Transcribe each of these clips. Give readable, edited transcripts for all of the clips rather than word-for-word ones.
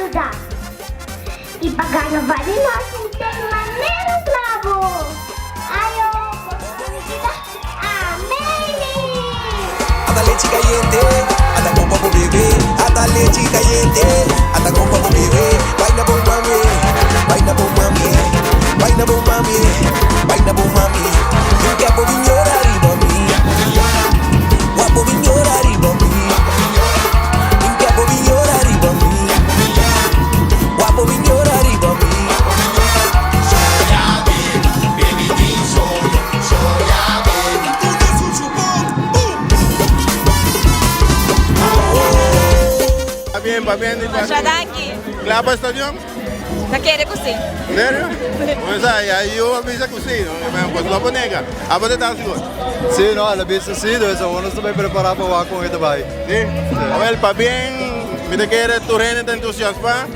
saludá. I pa gana di nos mi ta manera un klabo. Ayo, boso ta mi bida. Amazing! Ata lechi cayente, ata con pa bo bebe. Ata lechi cayente, ata con pa bo bebe. Baina bon mami, baina bon mami, baina bon mami, baina bon mami. Nunca bo bin yora riba mi. Wapo bin yora riba mi. Nunca bo bin yora riba mi. Wapo bin yora riba mi. Pa bien, pa bien. Masha danki. Kla pa stadion? Ta kere ku si. Serio? Pues ay, ay yo a bisa ku si, no? Pues no por nega. Abo te ta sigur? Si, no, el a bisa si, dus awor nos ta bay prepara pa wak con e ta bay. Si? Awel, pa bien, mi ta kere tur hende ta entusiasma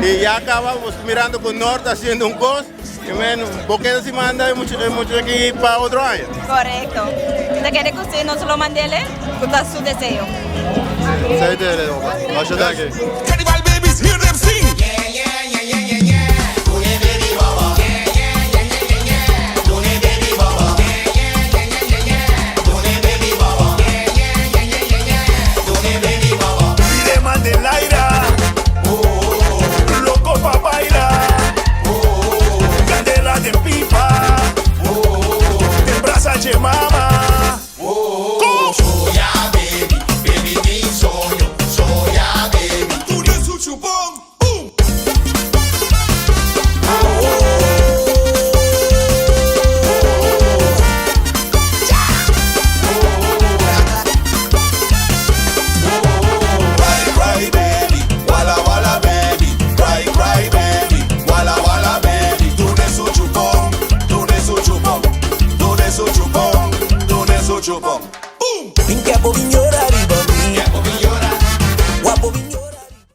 y ya caba bos mirando cu Noord ta haciendo un cos, y men, bo keda si manda e mucha e mucha aki pa otro aña. Correcto. Mi ta kere cu si nos lo mandele, cu ta su deseo. Esey ta e, masha danki.